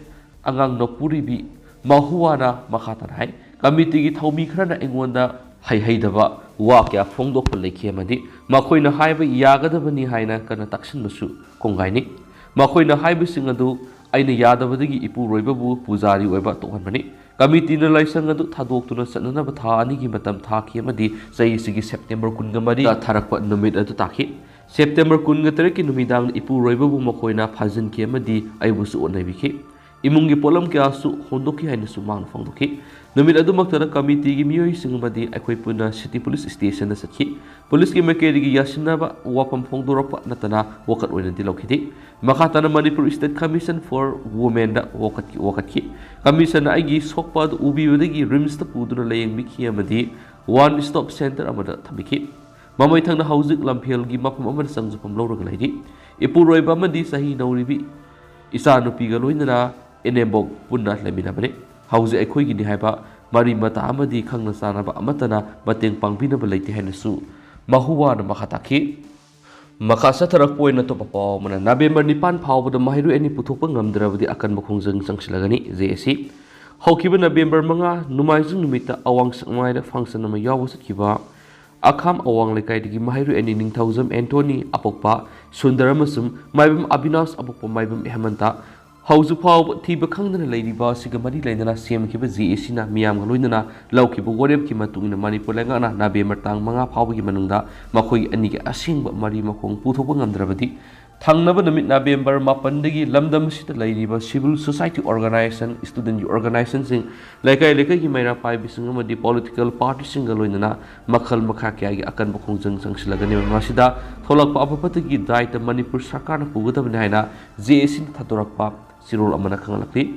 ꯑꯉꯥꯡ ꯅꯧꯄꯨꯔꯤꯕꯤ ꯃꯍꯨꯋꯥꯅ ꯃꯈꯥ ꯇꯥꯅ ꯍꯥꯏ, ꯀꯃꯤꯇꯤꯒꯤ ꯊꯧꯃꯤ ꯈꯔꯅ ꯑꯩꯉꯣꯟꯗ ꯍꯩꯍꯩꯗꯕ ꯋꯥ ꯀꯌꯥ ꯐꯣꯡꯗꯣꯛꯄ ꯂꯩꯈꯤ ꯑꯃꯗꯤ ꯃꯈꯣꯏꯅ ꯍꯥꯏꯕ ꯌꯥꯒꯗꯕꯅꯤ ꯍꯥꯏꯅ ꯀꯟꯅ ꯇꯥꯛꯁꯤꯟꯕꯁꯨ ꯀꯣꯡꯒꯥꯏꯅꯤ꯫ ꯃꯈꯣꯏꯅ ꯍꯥꯏꯕꯁꯤꯡ ꯑꯗꯨ ꯑꯩꯅ ꯌꯥꯗꯕꯗꯒꯤ ꯏꯄꯨꯔꯣꯏꯕꯕꯨ ꯄꯨꯖꯥꯔꯤ ꯑꯣꯏꯕ ꯇꯣꯛꯍꯟꯕꯅꯤ꯫ ꯀꯃꯤꯇꯤꯅ ꯂꯥꯏꯁꯪ ꯑꯗꯨ ꯊꯥꯗꯣꯛꯇꯨꯅ ꯆꯠꯅꯅꯕ ꯊꯥ ꯑꯅꯤꯒꯤ ꯃꯇꯝ ꯊꯥꯈꯤ ꯑꯃꯗꯤ ꯆꯍꯤ ꯑꯁꯤꯒꯤ ꯁꯦꯞꯇꯦꯝꯕꯔ ꯀꯨꯟꯒ ꯃꯔꯤ ꯊꯥꯔꯛꯄ ꯅꯨꯃꯤꯠ ꯑꯗꯨ ꯇꯥꯈꯤ꯫ ꯁꯦꯞꯇꯦꯝꯕꯔ ꯀꯨꯟꯒ ꯇꯔꯦꯠꯀꯤ ꯅꯨꯃꯤꯗꯥꯡꯗ ꯏꯄꯨꯔꯣꯏꯕꯕꯨ ꯃꯈꯣꯏꯅ ꯐꯥꯖꯤꯟꯈꯤ ꯑꯃꯗꯤ ꯑꯩꯕꯨꯁꯨ ꯑꯣꯠꯅꯕꯤꯈꯤ꯫ ꯏꯃꯨꯡꯒꯤ ꯄꯣꯠꯂꯝ ꯀꯌꯥꯁꯨ ꯍꯣꯟꯗꯣꯛꯈꯤ ꯍꯥꯏꯅꯁꯨ ꯃꯍꯥꯛꯅ ꯐꯣꯡꯗꯣꯛꯈꯤ꯫ ꯅꯨꯃꯤꯠ ꯑꯗꯨꯃꯛꯇꯗ ꯀꯃꯤꯇꯤꯒꯤ ꯃꯤꯑꯣꯏꯁꯤꯡ ꯑꯃꯗꯤ ꯑꯩꯈꯣꯏ ꯄꯨꯟꯅ ꯁꯤꯇꯤ ꯄꯨꯂꯤꯁ ꯁ꯭ꯇꯦꯁꯟꯗ ꯆꯠꯈꯤ꯫ ꯄꯨꯂꯤꯁꯀꯤ ꯃꯥꯏꯀꯩꯗꯒꯤ ꯌꯥꯁꯤꯟꯅꯕ ꯋꯥꯐꯝ ꯐꯣꯡꯗꯣꯔꯛꯄ ꯅꯠꯇꯅ ꯋꯥꯀꯠ ꯑꯣꯏꯅꯗꯤ ꯂꯧꯈꯤꯗꯦ꯫ ꯃꯈꯥ ꯇꯥꯅ ꯃꯅꯤꯄꯨꯔ ꯁ꯭ꯇꯦꯠ ꯀꯃꯤꯁꯟ ꯐꯣꯔ ꯋꯨꯃꯦꯟꯗ ꯋꯥꯀꯠꯈꯤ, ꯋꯥꯀꯠꯈꯤ꯫ ꯀꯃꯤꯁꯟꯅ ꯑꯩꯒꯤ ꯁꯣꯛꯄ ꯑꯗꯨ ꯎꯕꯤꯕꯗꯒꯤ ꯔꯤꯝꯁꯇ ꯄꯨꯗꯨꯅ ꯂꯥꯌꯦꯡꯕꯤꯈꯤ ꯑꯃꯗꯤ ꯋꯥꯟ ꯁ꯭ꯇꯣꯞ ꯁꯦꯟꯇꯔ ꯑꯃꯗ ꯊꯝꯕꯤꯈꯤ꯫ ꯃꯃꯩ ꯊꯪꯅ ꯍꯧꯖꯤꯛ ꯂꯝꯐꯦꯜꯒꯤ ꯃꯐꯝ ꯑꯃꯗ ꯆꯪꯖꯐꯝ ꯂꯧꯔꯒ ꯂꯩꯔꯤ꯫ ꯏꯄꯨꯔꯣꯏꯕ ꯑꯃꯗꯤ ꯆꯍꯤ ꯅꯧꯔꯤꯕꯤ ꯏꯆꯥꯅꯨꯄꯤꯒ ꯂꯣꯏꯅꯅ ꯏꯅꯦꯝꯕꯣꯛ ꯄꯨꯟꯅ ꯂꯩꯃꯤꯟꯅꯕꯅꯤ꯫ ꯍꯧꯖꯤꯛ ꯑꯩꯈꯣꯏꯒꯤꯅꯤ ꯍꯥꯏꯕ ꯃꯔꯤ ꯃꯇꯥ ꯑꯃꯗꯤ ꯈꯪꯅ ꯆꯥꯟꯅꯕ ꯑꯃꯠꯇꯅ ꯃꯇꯦꯡ ꯄꯥꯡꯕꯤꯅꯕ ꯂꯩꯇꯦ ꯍꯥꯏꯅꯁꯨ ꯃꯍꯨꯋꯥꯅ ꯃꯈꯥ ꯇꯥꯈꯤ꯫ ꯃꯈꯥ ꯆꯠꯊꯔꯛꯄ ꯑꯣꯏꯅ ꯑꯇꯣꯞꯄ ꯄꯥꯎ ꯑꯃꯅ, ꯅꯕꯦꯝꯕꯔ ꯅꯤꯄꯥꯟ ꯐꯥꯎꯕꯗ ꯃꯍꯩꯔꯣꯏ ꯑꯅꯤ ꯄꯨꯊꯣꯛꯄ ꯉꯝꯗ꯭ꯔꯕꯗꯤ ꯑꯀꯟꯕ ꯈꯣꯡꯖꯪ ꯆꯪꯁꯤꯜꯂꯒꯅꯤ, ꯖꯦ ꯑꯦ ꯁꯤ꯫ ꯍꯧꯈꯤꯕ ꯅꯕꯦꯝꯕꯔ ꯃꯉꯥ, ꯅꯣꯡꯃꯥꯏꯖꯤꯡ ꯅꯨꯃꯤꯠꯇ ꯑꯋꯥꯡ ꯁꯦꯛꯃꯥꯏꯗ ꯐꯪꯁꯟ ꯑꯃ ꯌꯥꯎꯕ ꯆꯠꯈꯤꯕ ꯑꯈꯥꯝ ꯑꯋꯥꯡ ꯂꯩꯀꯥꯏꯗꯒꯤ ꯃꯍꯩꯔꯣꯏ ꯑꯅꯤ, ꯅꯤꯡꯊꯧꯖꯝ ꯑꯦꯟꯊꯣꯅꯤ, ꯑꯄꯣꯛꯄ ꯁꯨꯟꯗꯔ, ꯑꯃꯁꯨꯡ ꯃꯥꯏꯕꯝ ꯑꯕꯤꯅꯥꯁ, ꯑꯄꯣꯛꯄ ꯃꯥꯏꯕꯝ ꯍꯦꯃꯟꯇ, ꯍꯧꯖꯤꯛ ꯐꯥꯎꯕ ꯊꯤꯕ ꯈꯪꯗꯅ ꯂꯩꯔꯤꯕ ꯑꯁꯤꯒ ꯃꯔꯤ ꯂꯩꯅꯅ ꯁꯦꯝꯈꯤꯕ ꯖꯦ ꯑꯦ ꯁꯤꯅ ꯃꯤꯌꯥꯝꯒ ꯂꯣꯏꯅꯅ ꯂꯧꯈꯤꯕ ꯋꯥꯔꯦꯞꯀꯤ ꯃꯇꯨꯡ ꯏꯟꯅ ꯃꯅꯤꯄꯨꯔ ꯂꯩꯉꯥꯛꯅ ꯅꯕꯦꯝꯕꯔ ꯇꯥꯡ ꯃꯉꯥ ꯐꯥꯎꯕꯒꯤ ꯃꯅꯨꯡꯗ ꯃꯈꯣꯏ ꯑꯅꯤꯒꯤ ꯑꯁꯦꯡꯕ ꯃꯔꯤ ꯃꯈꯣꯡ ꯄꯨꯊꯣꯛꯄ ꯉꯝꯗ꯭ꯔꯕꯗꯤ ꯊꯪꯅꯕ ꯅꯨꯃꯤꯠ ꯅꯕꯦꯝꯕꯔ ꯃꯥꯄꯟꯗꯒꯤ ꯂꯝꯗꯝ ꯑꯁꯤꯗ ꯂꯩꯔꯤꯕ civil society organization, student organizationꯁꯤꯡ, ꯂꯩꯀꯥꯏ ꯂꯩꯀꯥꯏꯒꯤ ꯃꯩꯔꯥ ꯄꯥꯏꯕꯤꯁꯤꯡ ꯑꯃꯗꯤ political partyꯁꯤꯡꯒ ꯂꯣꯏꯅꯅ ꯃꯈꯜ ꯃꯈꯥ ꯀꯌꯥꯒꯤ ꯑꯀꯟꯕ ꯈꯣꯡꯖꯪ ꯆꯪꯁꯤꯜꯂꯒꯅꯤ꯫ ꯃꯁꯤꯗ ꯊꯣꯛꯂꯛꯄ ꯑꯐ ꯐꯠꯇꯒꯤ ꯗꯥꯏꯇ ꯃꯅꯤꯄꯨꯔ ꯁꯔꯀꯥꯔꯅ ꯄꯨꯒꯗꯕꯅꯤ ꯍꯥꯏꯅ JACꯅ ꯊꯥꯗꯣꯔꯛꯄ ꯆꯦꯔꯣꯜ ꯑꯃꯅ ꯈꯪꯍꯜꯂꯛꯂꯤ꯫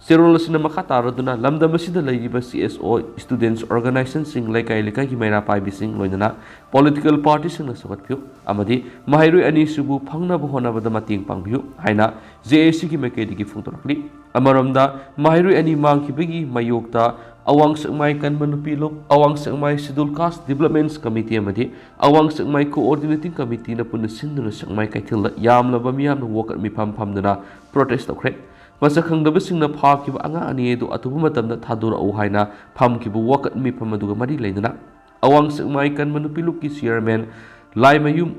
ꯆꯦꯔꯣꯜ ꯑꯁꯤꯅ ꯃꯈꯥ ꯇꯥꯔꯗꯨꯅ ꯂꯝꯗꯝ ꯑꯁꯤꯗ ꯂꯩꯔꯤꯕ CSO, students organizationꯁꯤꯡ, ꯂꯩꯀꯥꯏ ꯂꯩꯀꯥꯏꯒꯤ ꯃꯩꯔꯥ ꯄꯥꯏꯕꯤꯁꯤꯡ, ꯂꯣꯏꯅꯅ political partyꯁꯤꯡꯅ ꯁꯧꯒꯠꯄꯤꯌꯨ ꯑꯃꯗꯤ ꯃꯍꯩꯔꯣꯏ ꯑꯅꯤꯁꯤꯕꯨ ꯐꯪꯅꯕ ꯍꯣꯠꯅꯕꯗ ꯃꯇꯦꯡ ꯄꯥꯡꯕꯤꯌꯨ ꯍꯥꯏꯅ JACꯒꯤ ꯃꯥꯏꯀꯩꯗꯒꯤ ꯐꯣꯡꯗꯣꯔꯛꯂꯤ꯫ ꯑꯃꯔꯣꯝꯗ, ꯃꯍꯩꯔꯣꯏ ꯑꯅꯤ ꯃꯥꯡꯈꯤꯕꯒꯤ ꯃꯥꯌꯣꯛꯇ ꯑꯋꯥꯡ ꯁꯦꯛꯃꯥꯏ ꯀꯟꯕ ꯅꯨꯄꯤ ꯂꯨꯞ, ꯑꯋꯥꯡ ꯁꯦꯛꯃꯥꯏ Scheduled Caste Developments Committee ꯑꯃꯗꯤ ꯑꯋꯥꯡ ꯁꯦꯛꯃꯥꯏ Coordinating Committeeꯅ ꯄꯨꯟꯅ ꯁꯤꯟꯗꯨꯅ ꯁꯦꯛꯃꯥꯏ ꯀꯩꯊꯦꯜꯗ ꯌꯥꯝꯂꯕ ꯃꯤꯌꯥꯝꯅ ꯋꯥꯀꯠ ꯃꯤꯐꯝ ꯐꯝꯗꯨꯅ protest ꯇꯧꯈ꯭ꯔꯦ꯫ ꯃꯁꯛ ꯈꯪꯗꯕꯁꯤꯡꯅ ꯐꯥꯈꯤꯕ ꯑꯉꯥꯡ ꯑꯅꯤ ꯑꯗꯨ ꯑꯊꯨꯕ ꯃꯇꯝꯗ ꯊꯥꯗꯣꯔꯛꯎ ꯍꯥꯏꯅ ꯐꯝꯈꯤꯕ ꯋꯥꯀꯠ ꯃꯤꯐꯝ ꯑꯗꯨꯒ ꯃꯔꯤ ꯂꯩꯅꯅ ꯑꯋꯥꯡ ꯁꯦꯛꯃꯥꯏ ꯀꯟꯕ ꯅꯨꯄꯤ ꯂꯨꯞꯀꯤ chairman ꯂꯥꯏꯃꯌꯨꯝ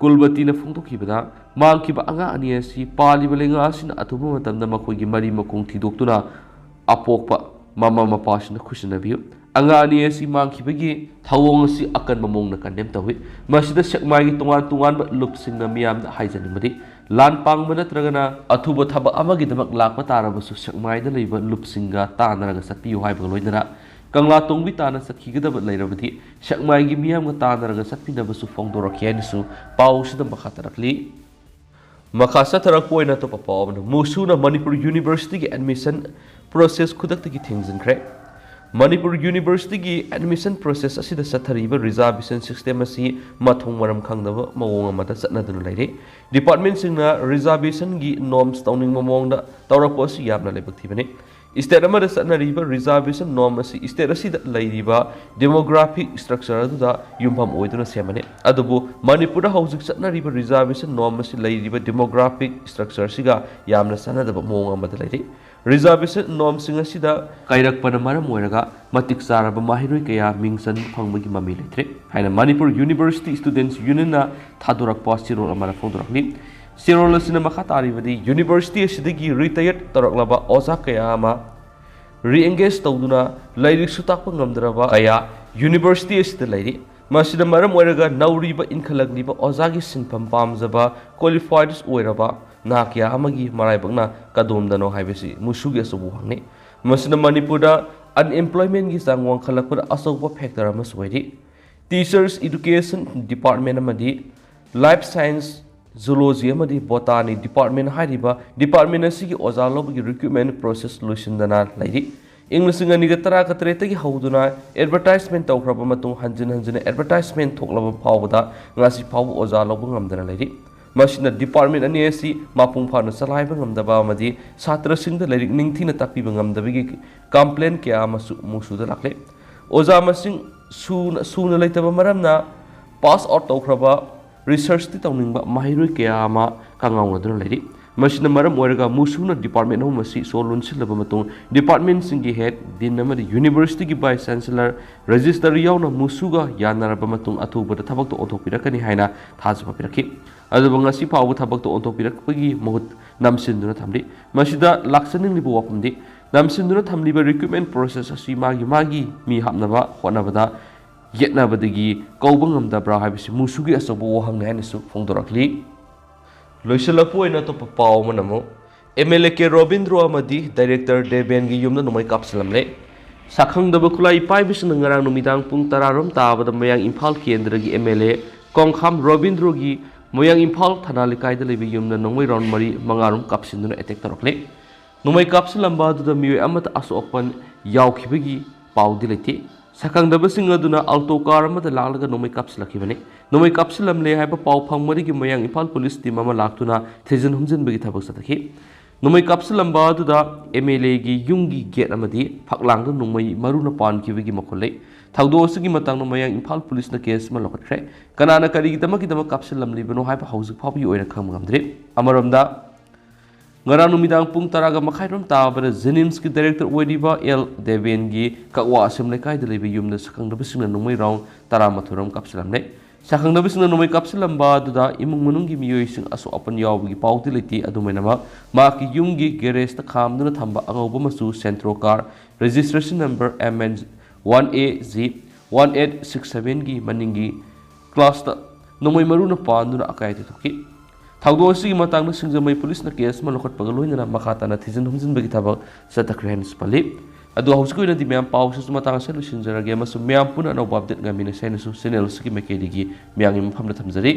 ꯀꯨꯜꯕꯇꯤꯅ ꯐꯣꯡꯗꯣꯛꯈꯤꯕꯗ, ꯃꯥꯡꯈꯤꯕ ꯑꯉꯥꯡ ꯑꯅꯤ ꯑꯁꯤ ꯄꯥꯜꯂꯤꯕ ꯂꯩꯉꯥꯛ ꯑꯁꯤꯅ ꯑꯊꯨꯕ ꯃꯇꯝꯗ ꯃꯈꯣꯏꯒꯤ ꯃꯔꯤ ꯃꯈꯣꯡ ꯊꯤꯗꯣꯛꯇꯨꯅ ꯑꯄꯣꯛꯄ ꯃꯃꯥ ꯃꯄꯥꯁꯤꯡꯅ ꯈꯨꯠꯁꯤꯟꯅꯕꯤꯌꯨ꯫ ꯑꯉꯥꯡ ꯑꯅꯤ ꯑꯁꯤ ꯃꯥꯡꯈꯤꯕꯒꯤ ꯊꯧꯑꯣꯡ ꯑꯁꯤ ꯑꯀꯟꯕ ꯃꯑꯣꯡꯗ condemn ꯇꯧꯏ꯫ ꯃꯁꯤꯗ ꯁꯦꯛꯃꯥꯏꯒꯤ ꯇꯣꯉꯥꯟ ꯇꯣꯉꯥꯟꯕ ꯂꯨꯞꯁꯤꯡꯅ ꯃꯤꯌꯥꯝꯗ ꯍꯥꯏꯖꯅꯤꯡꯕꯗꯤ, ꯂꯥꯟ ꯄꯥꯡꯕ ꯅꯠꯇ꯭ꯔꯒꯅ ꯑꯊꯨꯕ ꯊꯕꯛ ꯑꯃꯒꯤꯗꯃꯛ ꯂꯥꯛꯄ ꯇꯥꯔꯕꯁꯨ ꯁꯦꯛꯃꯥꯏꯗ ꯂꯩꯕ ꯂꯨꯞꯁꯤꯡꯒ ꯇꯥꯟꯅꯔꯒ ꯆꯠꯄꯤꯌꯨ ꯍꯥꯏꯕꯒ ꯂꯣꯏꯅꯅ ꯀꯪꯂꯥ ꯇꯣꯡꯕꯤ ꯇꯥꯟꯅ ꯆꯠꯈꯤꯒꯗꯕ ꯂꯩꯔꯕꯗꯤ ꯁꯦꯛꯃꯥꯏꯒꯤ ꯃꯤꯌꯥꯝꯒ ꯇꯥꯟꯅꯔꯒ ꯆꯠꯄꯤꯅꯕꯁꯨ ꯐꯣꯡꯗꯣꯔꯛꯈꯤ ꯍꯥꯏꯅꯁꯨ ꯄꯥꯎꯁꯤꯗ ꯃꯈꯥ ꯇꯥꯔꯛꯂꯤ꯫ ꯃꯈꯥ ꯆꯠꯊꯔꯛꯄ ꯑꯣꯏꯅ ꯑꯇꯣꯞꯄ ꯄꯥꯎ ꯑꯃꯅ, ꯃꯨꯁꯨꯅ Manipur Universityꯒꯤ admission process ꯈꯨꯗꯛꯇꯒꯤ ꯊꯤꯡꯖꯤꯟꯈ꯭ꯔꯦ꯫ Manipur Universityꯒꯤ admission process ꯑꯁꯤꯗ ꯆꯠꯊꯔꯤꯕ reservation system ꯑꯁꯤ ꯃꯊꯣꯡ ꯃꯔꯝ ꯈꯪꯗꯕ ꯃꯑꯣꯡ ꯑꯃꯗ ꯆꯠꯅꯗꯨꯅ ꯂꯩꯔꯦ꯫ Departmentꯁꯤꯡꯅ reservationꯒꯤ norms ꯇꯧꯅꯤꯡꯕ ꯃꯑꯣꯡꯗ ꯇꯧꯔꯛꯄ ꯑꯁꯤ ꯌꯥꯝꯅ ꯂꯥꯏꯕꯛ ꯊꯤꯕꯅꯤ꯫ State ꯑꯃꯗ ꯆꯠꯅꯔꯤꯕ reservation norm ꯑꯁꯤ state ꯑꯁꯤꯗ ꯂꯩꯔꯤꯕ demographic structure ꯑꯗꯨꯗ ꯌꯨꯝꯐꯝ ꯑꯣꯏꯗꯨꯅ ꯁꯦꯝꯕꯅꯤ꯫ ꯑꯗꯨꯕꯨ ꯃꯅꯤꯄꯨꯔꯗ ꯍꯧꯖꯤꯛ ꯆꯠꯅꯔꯤꯕ reservation norm ꯑꯁꯤ ꯂꯩꯔꯤꯕ demographic structure ꯑꯁꯤꯒ ꯌꯥꯝꯅ ꯆꯥꯟꯅꯗꯕ ꯃꯑꯣꯡ ꯑꯃꯗ ꯂꯩꯔꯤ꯫ Reservation normꯁꯤꯡ ꯑꯁꯤꯗ ꯀꯥꯏꯔꯛꯄꯅ ꯃꯔꯝ ꯑꯣꯏꯔꯒ ꯃꯇꯤꯛ ꯆꯥꯔꯕ ꯃꯍꯩꯔꯣꯏ ꯀꯌꯥ ꯃꯤꯡ ꯆꯟꯕ ꯐꯪꯕꯒꯤ ꯃꯃꯤ ꯂꯩꯇ꯭ꯔꯦ ꯍꯥꯏꯅ ꯃꯅꯤꯄꯨꯔ University Students Unionꯅ ꯊꯥꯗꯣꯔꯛꯄ ꯆꯦꯔꯣꯜ ꯑꯃꯅ ꯐꯣꯡꯗꯣꯔꯛꯂꯤ꯫ ꯆꯦꯔꯣꯜ ꯑꯁꯤꯅ ꯃꯈꯥ ꯇꯥꯔꯤꯕꯗꯤ, University ꯑꯁꯤꯗꯒꯤ retired ꯇꯧꯔꯛꯂꯕ ꯑꯣꯖꯥ ꯀꯌꯥ ꯑꯃ re-engage ꯇꯧꯗꯨꯅ ꯂꯥꯏꯔꯤꯛꯁꯨ ꯇꯥꯛꯄ ꯉꯝꯗ꯭ꯔꯕ ꯀꯌꯥ University ꯑꯁꯤꯗ ꯂꯩꯔꯤ꯫ ꯃꯁꯤꯅ ꯃꯔꯝ ꯑꯣꯏꯔꯒ ꯅꯧꯔꯤꯕ ꯏꯟꯈꯠꯂꯛꯂꯤꯕ ꯑꯣꯖꯥꯒꯤ ꯁꯤꯟꯐꯝ ꯄꯥꯝꯖꯕ qualified ꯑꯣꯏꯔꯕ ꯅꯍꯥ ꯀꯌꯥ ꯑꯃꯒꯤ ꯃꯔꯥꯏꯕꯛꯅ ꯀꯗꯣꯝꯗꯅꯣ ꯍꯥꯏꯕꯁꯤ ꯃꯨꯁꯨꯒꯤ ꯑꯆꯧꯕ ꯋꯥꯍꯪꯅꯤ꯫ ꯃꯁꯤꯅ ꯃꯅꯤꯄꯨꯔꯗ unemploymentꯀꯤ ꯆꯥꯡ ꯋꯥꯡꯈꯠꯂꯛꯄꯗ ꯑꯆꯧꯕ factor ꯑꯃꯁꯨ ꯑꯣꯏꯔꯤ꯫ Teachers Education Department ꯑꯃꯗꯤ Life Science, Zoology ꯑꯃꯗꯤ Botany Department ꯍꯥꯏꯔꯤꯕ department ꯑꯁꯤꯒꯤ ꯑꯣꯖꯥ ꯂꯧꯕꯒꯤ recruitment process ꯂꯣꯏꯁꯤꯟꯗꯅ ꯂꯩꯔꯤ꯫ ꯏꯪ ꯂꯤꯁꯤꯡ ꯑꯅꯤꯒ ꯇꯔꯥꯒ ꯇꯔꯦꯠꯇꯒꯤ ꯍꯧꯗꯨꯅ advertisement ꯇꯧꯈ꯭ꯔꯕ ꯃꯇꯨꯡ ꯍꯟꯖꯤꯟ ꯍꯟꯖꯤꯟꯅ advertisement ꯊꯣꯛꯂꯕ ꯐꯥꯎꯕꯗ ꯉꯁꯤ ꯐꯥꯎꯕ ꯑꯣꯖꯥ ꯂꯧꯕ ꯉꯝꯗꯅ ꯂꯩꯔꯤ꯫ ꯃꯁꯤꯅ department ꯑꯅꯤ ꯑꯁꯤ ꯃꯄꯨꯡ ꯐꯥꯅ ꯆꯂꯥꯏꯕ ꯉꯝꯗꯕ ꯑꯃꯗꯤ ꯁꯥꯇ꯭ꯔꯁꯤꯡꯗ ꯂꯥꯏꯔꯤꯛ ꯅꯤꯡꯊꯤꯅ ꯇꯥꯛꯄꯤꯕ ꯉꯝꯗꯕꯒꯤ complaint ꯀꯌꯥ ꯑꯃꯁꯨ ꯃꯨꯁꯨꯗ ꯂꯥꯛꯂꯦ꯫ ꯑꯣꯖꯥ ꯃꯁꯤꯡ ꯁꯨꯅ, ꯁꯨꯅ ꯂꯩꯇꯕ ꯃꯔꯝꯅ pass out ꯇꯧꯈ꯭ꯔꯕ researchꯇꯤ ꯇꯧꯅꯤꯡꯕ ꯃꯍꯩꯔꯣꯏ ꯀꯌꯥ ꯑꯃ ꯀꯪꯉꯥꯎꯅꯗꯨꯅ ꯂꯩꯔꯤ꯫ ꯃꯁꯤꯅ ꯃꯔꯝ ꯑꯣꯏꯔꯒ ꯃꯨꯁꯨꯅ department ꯑꯍꯨꯝ ꯑꯁꯤ ꯁꯣ ꯂꯣꯟꯁꯤꯜꯂꯕ ꯃꯇꯨꯡ departmentꯁꯤꯡꯒꯤ head, dean ꯑꯃꯗꯤ universityꯒꯤ vice chancellor, registrar ꯌꯥꯎꯅ ꯃꯨꯁꯨꯒ ꯌꯥꯅꯔꯕ ꯃꯇꯨꯡ ꯑꯊꯨꯕꯗ ꯊꯕꯛꯇ ꯑꯣꯟꯊꯣꯛꯄꯤꯔꯛꯀꯅꯤ ꯍꯥꯏꯅ ꯊꯥꯖꯕ ꯄꯤꯔꯛꯈꯤ꯫ ꯑꯗꯨꯕꯨ ꯉꯁꯤ ꯐꯥꯎꯕ ꯊꯕꯛꯇ ꯑꯣꯟꯊꯣꯛꯄꯤꯔꯛꯄꯒꯤ ꯃꯍꯨꯠ ꯅꯝꯁꯤꯟꯗꯨꯅ ꯊꯝꯂꯤ꯫ ꯃꯁꯤꯗ ꯂꯥꯛꯆꯅꯤꯡꯂꯤꯕ ꯋꯥꯐꯝꯗꯤ, ꯅꯝꯁꯤꯟꯗꯨꯅ ꯊꯝꯂꯤꯕ recruitment process ꯑꯁꯤ ꯃꯥꯒꯤ ꯃꯥꯒꯤ ꯃꯤ ꯍꯥꯞꯅꯕ ꯍꯣꯠꯅꯕꯗ ꯌꯦꯠꯅꯕꯗꯒꯤ ꯀꯧꯕ ꯉꯝꯗꯕ꯭ꯔꯥ ꯍꯥꯏꯕꯁꯤ ꯃꯨꯁꯨꯒꯤ ꯑꯆꯧꯕ ꯋꯥꯍꯪꯅꯤ ꯍꯥꯏꯅꯁꯨ ꯐꯣꯡꯗꯣꯔꯛꯂꯤ꯫ ꯂꯣꯏꯁꯤꯜꯂꯛꯄ ꯑꯣꯏꯅ ꯑꯇꯣꯞꯄ ꯄꯥꯎ ꯑꯃꯅ ꯑꯃꯨꯛ, MLA ꯀꯦ ꯔꯣꯕꯤꯟꯗ꯭ꯔꯣ ꯑꯃꯗꯤ director ꯗꯦꯕꯦꯟꯒꯤ ꯌꯨꯝꯗ ꯅꯣꯡꯃꯩ ꯀꯥꯞꯁꯤꯜꯂꯝꯂꯦ꯫ ꯁꯛꯈꯪꯗꯕ ꯈꯨꯠꯂꯥꯏ ꯄꯥꯏꯕꯁꯤꯡꯅ ꯉꯔꯥꯡ ꯅꯨꯃꯤꯗꯥꯡ ꯄꯨꯡ ꯇꯔꯥꯔꯣꯝ ꯇꯥꯕꯗ ꯃꯌꯥꯡ ꯏꯝꯐꯥꯜ ꯀꯦꯟꯗ꯭ꯔꯒꯤ MLA ꯀꯣꯡꯈꯥꯝ ꯔꯣꯕꯤꯟꯗ꯭ꯔꯣꯒꯤ ꯃꯌꯥꯡ ꯏꯝꯐꯥꯜ ꯊꯅꯥ ꯂꯩꯀꯥꯏꯗ ꯂꯩꯕ ꯌꯨꯝꯗ ꯅꯣꯡꯃꯩ round ꯃꯔꯤ ꯃꯉꯥꯔꯣꯝ ꯀꯥꯞꯁꯤꯟꯗꯨꯅ attack ꯇꯧꯔꯛꯂꯦ꯫ ꯅꯣꯡꯃꯩ ꯀꯥꯞꯁꯤꯜꯂꯝꯕ ꯑꯗꯨꯗ ꯃꯤꯑꯣꯏ ꯑꯃꯠꯇ ꯑꯁꯣꯛ ꯑꯄꯟ ꯌꯥꯎꯈꯤꯕꯒꯤ ꯄꯥꯎꯗꯤ ꯂꯩꯇꯦ꯫ ꯁꯛꯈꯪꯗꯕꯁꯤꯡ ꯑꯗꯨꯅ Alto car ꯑꯃꯗ ꯂꯥꯛꯂꯒ ꯅꯣꯡꯃꯩ ꯀꯥꯞꯁꯤꯜꯂꯛꯈꯤꯕꯅꯤ꯫ ꯅꯣꯡꯃꯩ ꯀꯥꯞꯁꯤꯜꯂꯝꯂꯦ ꯍꯥꯏꯕ ꯄꯥꯎ ꯐꯪꯕꯗꯒꯤ ꯃꯌꯥꯡ ꯏꯝꯐꯥꯜ police team ꯑꯃ ꯂꯥꯛꯇꯨꯅ ꯊꯤꯖꯤꯟ ꯍꯨꯝꯖꯤꯟꯕꯒꯤ ꯊꯕꯛ ꯆꯠꯊꯈꯤ꯫ ꯅꯣꯡꯃꯩ ꯀꯥꯞꯁꯤꯜꯂꯝꯕ ꯑꯗꯨꯗ MLAꯒꯤ ꯌꯨꯝꯒꯤ gate ꯑꯃꯗꯤ ꯐꯛꯂꯥꯡꯗ ꯅꯣꯡꯃꯩ ꯃꯔꯨꯅ ꯄꯥꯟꯈꯤꯕꯒꯤ ꯃꯈꯣꯜ ꯂꯩ꯫ ꯊꯧꯗꯣꯛ ꯑꯁꯤꯒꯤ ꯃꯇꯥꯡꯗ ꯃꯌꯥꯡ ꯏꯝꯐꯥꯜ policeꯅ case ꯑꯃ ꯂꯧꯈꯠꯈ꯭ꯔꯦ꯫ ꯀꯅꯥꯅ ꯀꯔꯤꯒꯤꯗꯃꯛꯀꯤꯗꯃꯛ ꯀꯥꯞꯁꯤꯜꯂꯝꯂꯤꯕꯅꯣ ꯍꯥꯏꯕ ꯍꯧꯖꯤꯛ ꯐꯥꯎꯕꯒꯤ ꯑꯣꯏꯅ ꯈꯪꯕ ꯉꯝꯗ꯭ꯔꯤ꯫ ꯑꯃꯔꯣꯝꯗ, ꯉꯔꯥꯡ ꯅꯨꯃꯤꯗꯥꯡ ꯄꯨꯡ ꯇꯔꯥꯒ ꯃꯈꯥꯏꯔꯣꯝ ꯇꯥꯕꯗ JNIMSꯀꯤ director ꯑꯣꯏꯔꯤꯕ ꯑꯦꯜ ꯗꯦꯕꯦꯟꯒꯤ ꯀꯛꯋꯥ ꯑꯁꯦꯝ ꯂꯩꯀꯥꯏꯗ ꯂꯩꯕ ꯌꯨꯝꯗ ꯁꯛꯈꯪꯗꯕꯁꯤꯡꯅ ꯅꯣꯡꯃꯩ round ꯇꯔꯥꯃꯥꯊꯣꯏꯔꯣꯝ ꯀꯥꯞꯁꯤꯜꯂꯝꯂꯦ꯫ ꯁꯛꯈꯪꯗꯕꯁꯤꯡꯅ ꯅꯣꯡꯃꯩ ꯀꯥꯞꯁꯤꯜꯂꯝꯕ ꯑꯗꯨꯗ ꯏꯃꯨꯡ ꯃꯅꯨꯡꯒꯤ ꯃꯤꯑꯣꯏꯁꯤꯡ ꯑꯁꯣꯛ ꯑꯄꯟ ꯌꯥꯎꯕꯒꯤ ꯄꯥꯎꯗꯤ ꯂꯩꯇꯦ꯫ ꯑꯗꯨꯃꯥꯏꯅꯃꯛ ꯃꯍꯥꯛꯀꯤ ꯌꯨꯝꯒꯤ garageꯇ ꯈꯥꯝꯗꯨꯅ ꯊꯝꯕ ꯑꯉꯧꯕ ꯃꯆꯨ Santro car, registration number MN one A G one eight six ꯁꯚꯦꯟꯒꯤ ꯃꯅꯤꯡꯒꯤ ꯀ꯭ꯂꯥꯁꯇ ꯅꯣꯡꯃꯩ ꯃꯔꯨꯅ ꯄꯥꯟꯗꯨꯅ ꯑꯀꯥꯏ ꯇꯩꯊꯣꯛꯈꯤ꯫ ꯊꯧꯗꯣꯛ ꯑꯁꯤꯒꯤ ꯃꯇꯥꯡꯗ ꯁꯤꯡꯖꯃꯩ ꯄꯨꯂꯤꯁꯅ ꯀꯦꯁ ꯑꯃ ꯂꯧꯈꯠꯄꯒ ꯂꯣꯏꯅꯅ ꯃꯈꯥ ꯇꯥꯅ ꯊꯤꯖꯤꯟ ꯍꯨꯝꯖꯤꯟꯕꯒꯤ ꯊꯕꯛ ꯆꯠꯊꯈ꯭ꯔꯦ ꯍꯥꯏꯅꯁꯨ ꯄꯜꯂꯤ꯫ ꯑꯗꯨ ꯍꯧꯖꯤꯛꯀꯤ ꯑꯣꯏꯅꯗꯤ ꯃꯌꯥꯝ ꯄꯥꯎꯁꯤꯁꯨ ꯃꯇꯥꯡ ꯑꯁꯤꯗ ꯂꯣꯏꯁꯤꯟꯖꯔꯒꯦ ꯑꯃꯁꯨꯡ ꯃꯌꯥꯝ ꯄꯨꯟꯅ ꯑꯅꯧꯕ ꯑꯞꯗꯦꯠ ꯉꯥꯏꯃꯤꯟꯅꯁꯤ ꯍꯥꯏꯅꯁꯨ ꯆꯦꯅꯦꯜ ꯑꯁꯤꯒꯤ ꯃꯥꯏꯀꯩꯗꯒꯤ ꯃꯌꯥꯝꯒꯤ ꯃꯐꯝꯗ ꯊꯝꯖꯔꯤ꯫